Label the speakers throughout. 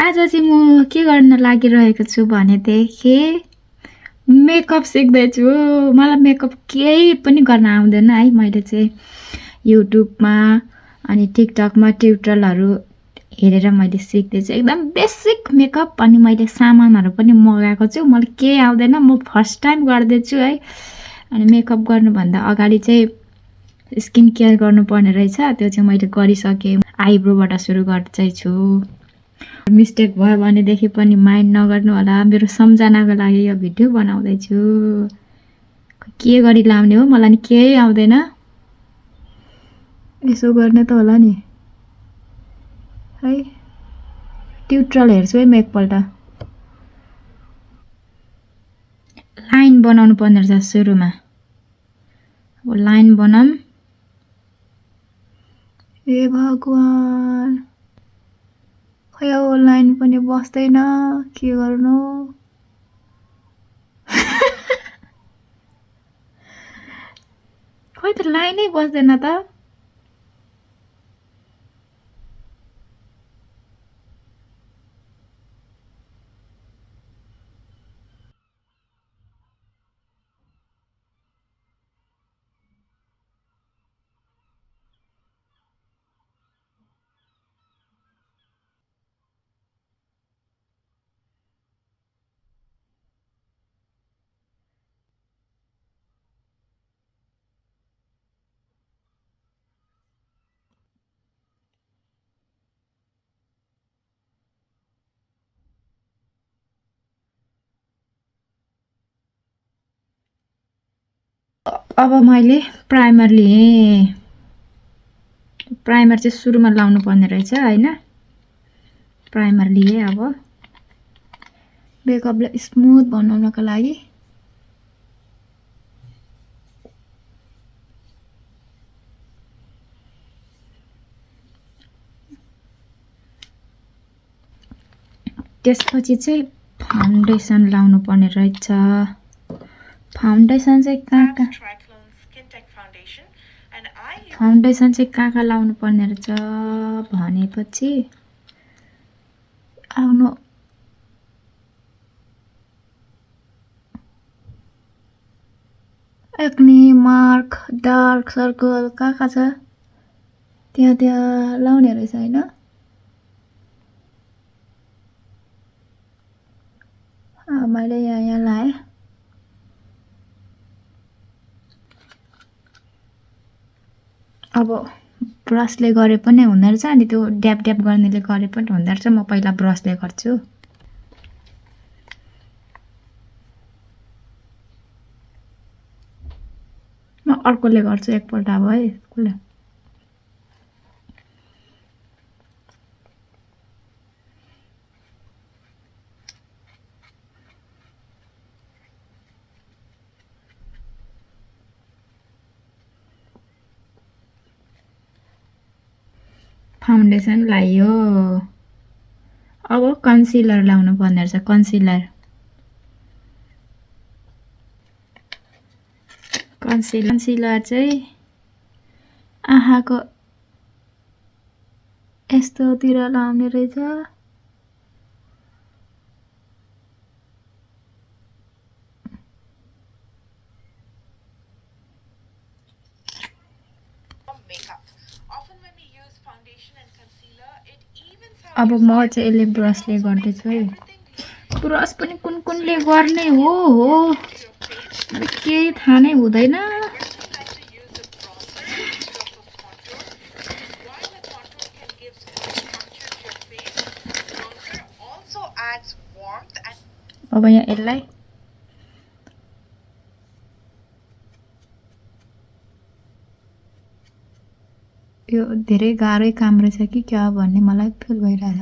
Speaker 1: आज चाहिँ म के गर्न लागिरहेको छु भनेदेखि मेकअप सिक्दैछु। मलाई मेकअप केही पनि गर्न आउँदैन है। मैले चाहिँ युट्युबमा अनि टिकटकमा ट्युटोरियलहरू हेरेर मैले सिक्दैछु एकदम बेसिक मेकअप। अनि मैले सामानहरू पनि मगाएको छु। मलाई केही आउँदैन, म फर्स्ट टाइम गर्दैछु है। अनि मेकअप गर्नुभन्दा अगाडि चाहिँ स्किन केयर गर्नुपर्ने रहेछ, त्यो चाहिँ मैले गरिसकेँ। आइब्रोबाट सुरु गर्दैछु। मिस्टेक भयो भनेदेखि पनि माइन्ड नगर्नु होला, मेरो सम्झनाको लागि यो भिडियो बनाउँदैछु। के गरी लाउने हो, मलाई नि केही आउँदैन। यसो गर्ने त होला नि है। ट्युटोरियल हेर्छु है म एकपल्ट। लाइन बनाउनु पर्ने रहेछ सुरुमा। अब लाइन बनाऊँ। ए भगवान, खै अब लाइन पनि बस्दैन, के गर्नु। खै त लाइनै बस्दैन त। अब मैले प्राइमर लिएँ। प्राइमर चाहिँ सुरुमा लाउनु पर्ने रहेछ हैन। प्राइमर लिएँ। अब मेकअपलाई स्मुथ बनाउनको लागि त्यसपछि चाहिँ फाउन्डेसन लाउनु पर्ने रहेछ। फाउन्डेसन चाहिँ कहाँ लाउनु पर्ने रहेछ भनेपछि आउनु एक्ने मार्क, डार्क सर्कल कहाँ छ त्यहाँ लाउने रहेछ हैन। मैले यहाँ लाएँ। अब ब्रसले गरे पनि हुँदो रहेछ, अनि त्यो ड्याप ड्याप गर्नेले गरे पनि हुँदो रहेछ। म पहिला ब्रसले गर्छु। म अर्कोले गर्छु एकपल्ट अब है। अर्कोले फाउन्डेसन लायो। अब कन्सिलर लाउनु पर्ने रहेछ। कन्सिलर चाहिँ आँखाको यस्तोतिर लाउने रहेछ। अब म चाहिँ यसले ब्रसले गर्दैछु है। ब्रस पनि कुनले गर्ने हो केही थाहा नै हुँदैन। अब यहाँ यसलाई यो धेरै गाह्रै काम रहेछ कि क्या भन्ने मलाई फिल भइरहेछ।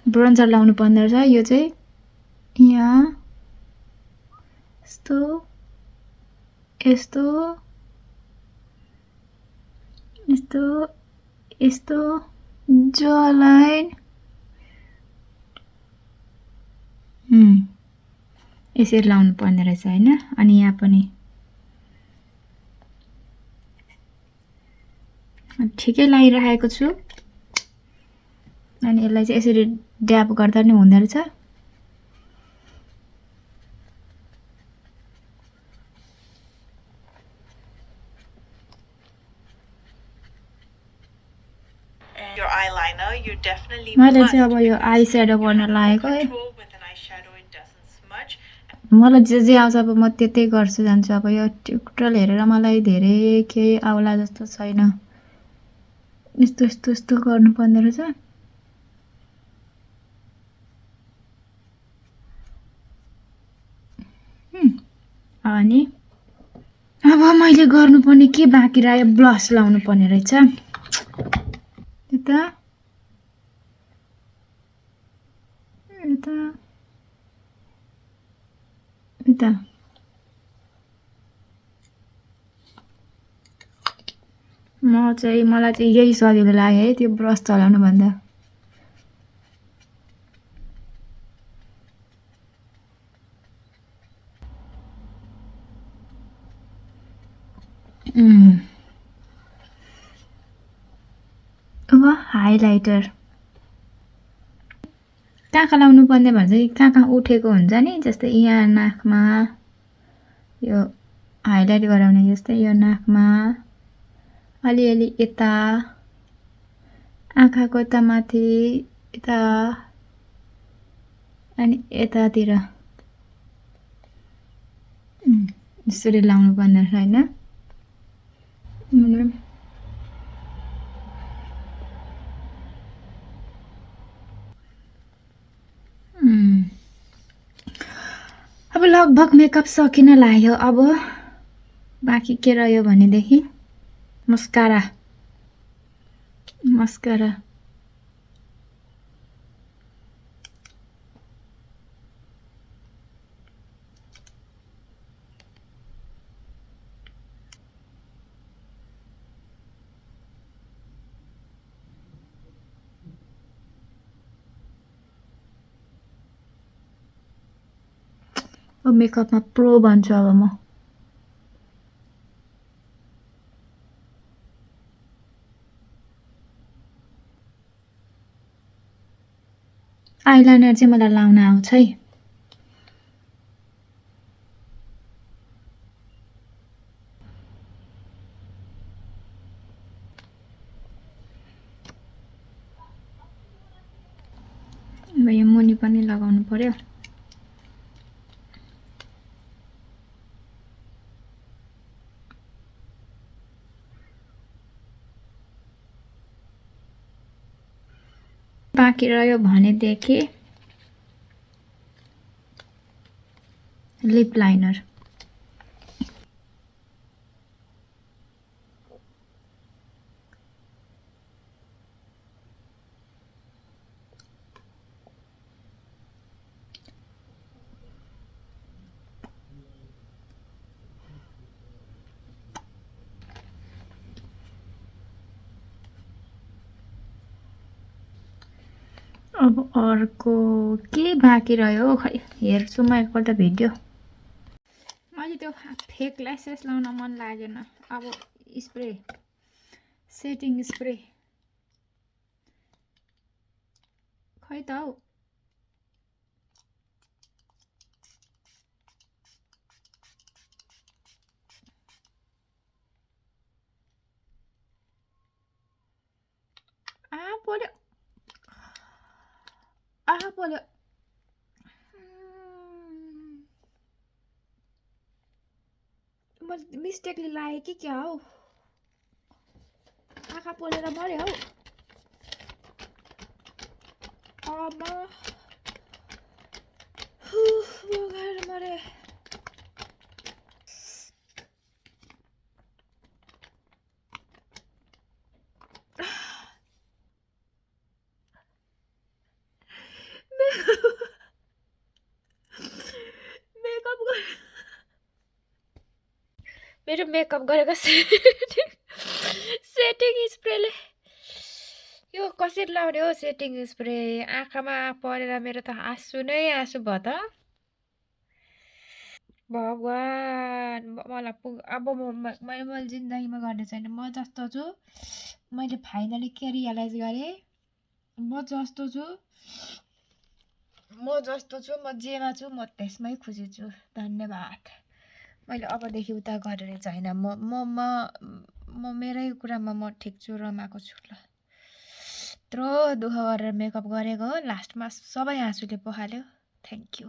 Speaker 1: ब्रोन्जर लाउनु पर्ने रहेछ। यो चाहिँ यहाँ यस्तो यस्तो यस्तो यस्तो जलाइन यसरी लाउनु पर्ने रहेछ हैन अनि यहाँ पनि ठिकै लागिरहेको छु अनि यसलाई चाहिँ यसरी ड्याप गर्दा नि हुँदो रहेछ
Speaker 2: your eyeliner, you definitely
Speaker 1: मैले
Speaker 2: must
Speaker 1: चाहिँ अब यो
Speaker 2: because
Speaker 1: आई स्याडो
Speaker 2: you
Speaker 1: गर्न
Speaker 2: have
Speaker 1: लागेको है
Speaker 2: control with an eyeshadow, it doesn't smudge.
Speaker 1: मलाई जे आउँछ अब म त्यतै गर्छु जान्छु अब यो ट्युटोरियल हेरेर मलाई धेरै केही आउला जस्तो छैन यस्तो यस्तो यस्तो गर्नुपर्ने रहेछ अनि अब मैले गर्नुपर्ने के बाँकी रह्यो ब्लस लाउनु पर्ने रहेछ यता यता यता मलाई चाहिँ यही सजिलो लाग्यो है त्यो ब्रस चलाउनु भन्दा अब हाइलाइटर कहाँ लाउनु पर्ने भन्छ कहाँ उठेको हुन्छ नि जस्तै यहाँ नाकमा यो हाइलाइट गराउने जस्तै यो नाकमा अलिअलि यता आँखाको यता माथि यता अनि यतातिर यसरी लाउनु पर्ने हैन अब लगभग मेकअप सकिन लाग्यो अब बाँकी के रह्यो भनेदेखि मस्कारा अब मेकअपमा प्रो भन्छु अब म आइलाइनर चाहिँ मलाई लाउन आउँछ है अब यो मुनि पनि लगाउनु पर्यो बाँकी रह्यो भनेदेखि लिप लाइनर अब अर्को के बाँकी रह्यो खै हेर्छु म एकपल्ट भिडियो मैले त्यो फेक ल्यासेस लाउन मन लागेन अब स्प्रे सेटिङ स्प्रे खै त हौ पोल्यो मैले मिस्टेकले लाएँ कि क्या हौ आँखा पोलेर मर्यो हौ अब बगाएर मरे मेरो मेकअप गरेको सेटिङ स्प्रेले यो कसरी लाउने हो सेटिङ स्प्रे? आँखामा परेर मेरो त आँसु नै आँसु भयो त। भगवान् मलाई अब मैले जिन्दगीमा गर्ने छैन। म जस्तो छु, मैले फाइनली के रियलाइज गरेँ, म जस्तो छु म जेमा छु म त्यसमै खुसी छु। धन्यवाद। मैले अबदेखि उता गरेर छैन। म मेरै कुरामा म ठिक छु, रमाएको छु ल। यत्रो दुःख गरेर मेकअप गरेको हो, लास्टमा सबै आँसुले पोखाल्यो। Thank you.